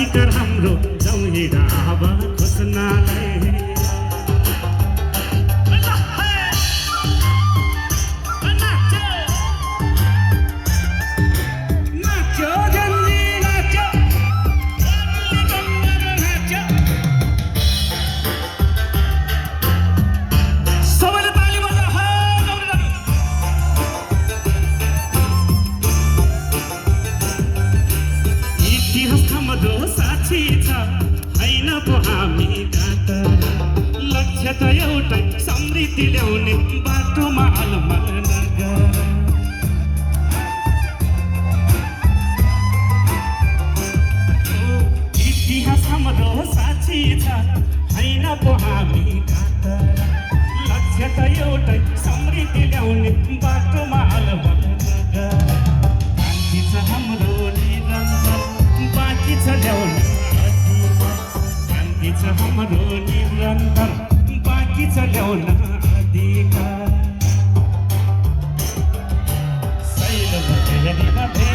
अधिकार हाम्रो जाउँ हिँडाब खोज्नलाई साक्षी छ हैन पो हामी गात लक्ष्य त एउटै समृद्धि ल्याउने बाटोमा अलमल नगर इतिहास हाम्रो साक्षी छ हैन पो हामी गात लक्ष्य त एउटै समृद्धि ल्याउने बाटोमा अलमल नगर शान्ति छ हाम्रो बाँकी छ ल्याउन शान्ति छ हाम्रो निरन्तर बाँकी छ ल्याउन अधिकार शैलमा धेरै